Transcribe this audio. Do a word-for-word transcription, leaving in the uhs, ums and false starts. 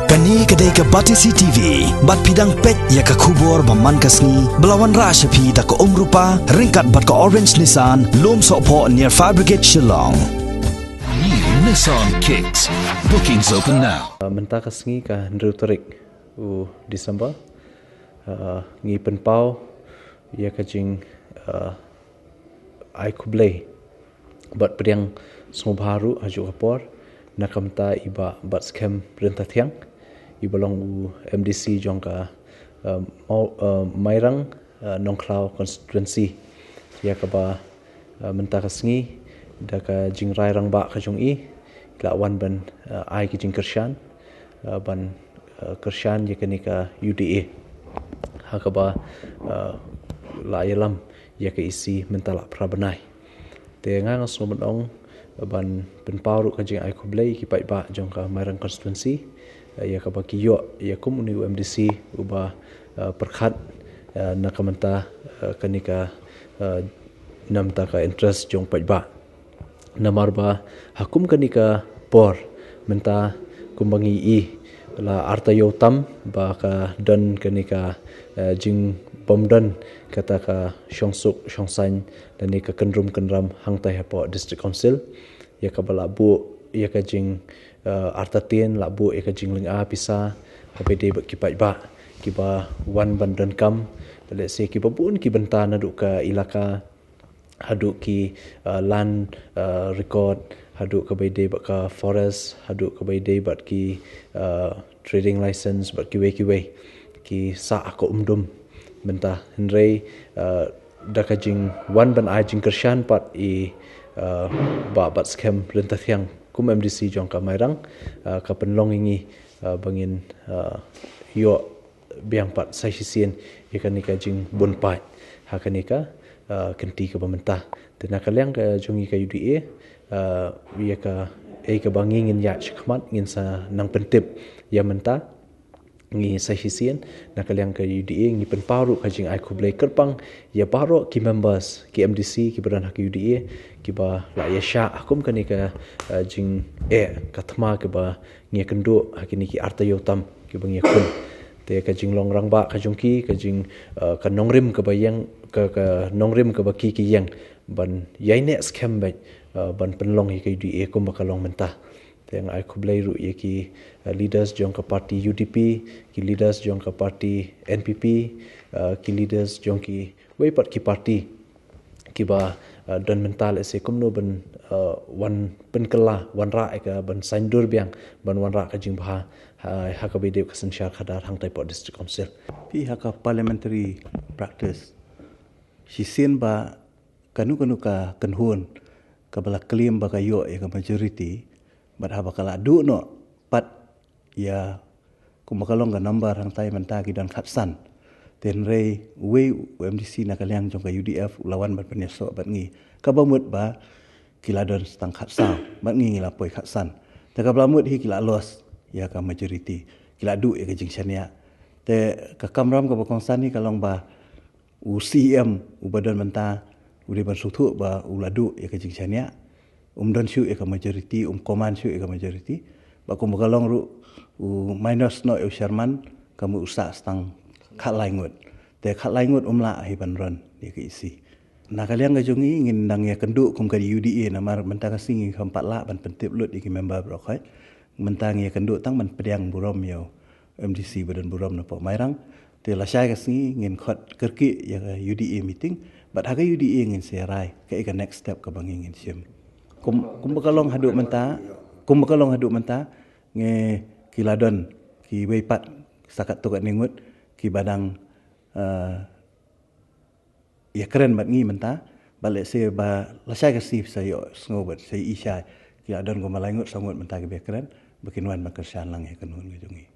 Kane ka dei ka Batesi T V, bad phi dang peit ïa ka khubor ba man ka sngi, ba la wanrah sha phi da ka Umrupa, ryngkat bad ka Orange Nissan, Lumsohphoh near Fire Brigade Shillong. New Nissan Kicks. Bookings open now. Uh, mynta ka sngi ka hynriew tarik u December. Uh, ngi pynpaw ïa ka jing, uh, ai khublei bad pdiang sngewbha ruh ha juh ka por na ka bynta i Bah Batskhem Ryntathiang, i ba long u M D C jong ka, uh, Mau-, uh, Mairang, uh, Nongkhlaw constituency, ïa kaba, uh, mynta ka sngi da ka jingrai rangbah ka jong i, i la wan ban, uh, ai ka jingkyrshan, uh, ban, uh, kyrshan ïa kane ka U D A, ha kaba, uh, la ïalam ïa ka E C mynta la phra bnai. Te nga nga sngewbha ban pynpaw ruh ka jingai khublei ki paidbah jong ka Mairang constituency, uh, ïa kaba ki ïoh ïa kum une u M D C uba, uh, pyrkhat, uh, na ka bynta, uh, kane ka, uh, na ka bynta ka interest jong paidbah. Namar ba ha kum kane ka por mynta, kumba ngi i, la arta ïoh tam ba ka don kane ka, eh, jingbym don kata ka shongsuk shongsaiñ lane ka kynrum kynram hangtai hapoh District Council, ïa kaba la buh ïa ka jing, eh, artatien, la buh ïa ka jinglynga pisa ha ba ïadei bad ki paidbah kiba wan ban donkam, lehse kiba bun ki bynta naduh ka ilaka, haduh ki, uh, land, uh, record, haduh kaba ïadei bad ka forest, haduh kaba ïadei bad ki, uh, trading license bad kiwei kiwei, ki sah ha ka um dum mynta. Hynrei, uh, da ka jingwan ban ai jingkyrshan pat i, uh, Bah Batskhem Ryntathiang kum M D C jong ka Mairang, uh, ka pynlong ïa ngi, uh, ba ngin, uh, ïoh biang pat sa shisien ïa kane ka jingbun paid ha kane ka, uh, kynti kaba mynta. Te na ka liang ka jong ngi ka U D A, uh, ïa kaei kaba ngi ngin ïaid shakhmat ngin sa nang pyntip ïa mynta. Ngi sa shisien na ka liang ka U D A ngi pynpaw ruh ka jingai khublei kyrpang ïa baroh ki members ki M D C kiba don ha ka U D A kiba la ïashah ha kum kane ka, uh, jingeh ka thma kaba ngi ïakynduh ha kine ki arta ïew tam kiba ngi ïakhun. Te ka jinglong rangbah ka jong ki, ka jing, uh, ka nongrim kaba ïeng, ka, ka nongrim kaba ki ki ïeng ban ïaineh skhem bad, uh, ban pynlong ïa ka U D A kumba ka long mynta. Te nga ai khublei ruh ïa ki, uh, leaders jong ka party U D P, ki leaders jong ka party N P P, uh, ki leaders jong kiwei pat ki party kiba, uh, don mynta, lehse kumno ban, uh, wan pynkylla, wanrah ïa ka ban saiñdur biang ban wanrah ka jingbha, uh, ha kaba ïadei ka synshar khadar hangtai hapoh District Council. Phi ha ka parliamentary practice, shisien ba kano kano ka kynhun kaba la claim ba ka ïoh ïa ka majority, bad haba ka la duh noh pat ïa, kumba ka long ka number hangtai mynta ki don khatsan. Te hynrei uwei u M D C na ka liang jong ka U D F u la wan ban pynïasoh bad ngi, kaba mut ba ki la don tang khatsaw bad ngi ngi la poi khatsan. Te kaba la mut hi ki la lost ïa ka majority, ki la duh ïa ka jingshaniah. Te ka kamram kaba kongsan hi ka long ba u C E M uba don mynta u dei ban sngewthuh ba u la duh ïa ka jingshaniah. Um don shuh ïa ka majority, um command shuh ïa ka majority. Bad kumba ka long ruh, u minus noh ïa u chairman, ka mut u sah tang khatlai ngut. Te khatlai ngut um lah hi ban run ïa ka E C. Na ka liang ka jong ngi ngin nang ïakynduh kum ka U D A, namar mynta ka sngi ngim pat lah ban pyntip lut ïa ki member baroh khoit. Mynta ngi ïakynduh tang ban pdiang burom ïa u M D C ba don burom napoh Mairang. Te lashai ka sngi ngin khot kyrkieh ïa ka U D A meeting, bad ha ka U D A ngin sa rai kaei ka next step kaba ngi ngin shim. Kum, kumba ka long haduh mynta, kumba ka long haduh mynta, ngi, ki la don kiwei pat sa katto katne ngut kiba dang, eh, ïakren bad ngi mynta, bad lehse ba lashai ka sngi sa ïohsngew bad sa ïohi shai, ki la don kumba lai ngut saw ngut mynta kiba ïakren ba kin wan ban kyrshan lang ïa ka kynhun ka jong ngi.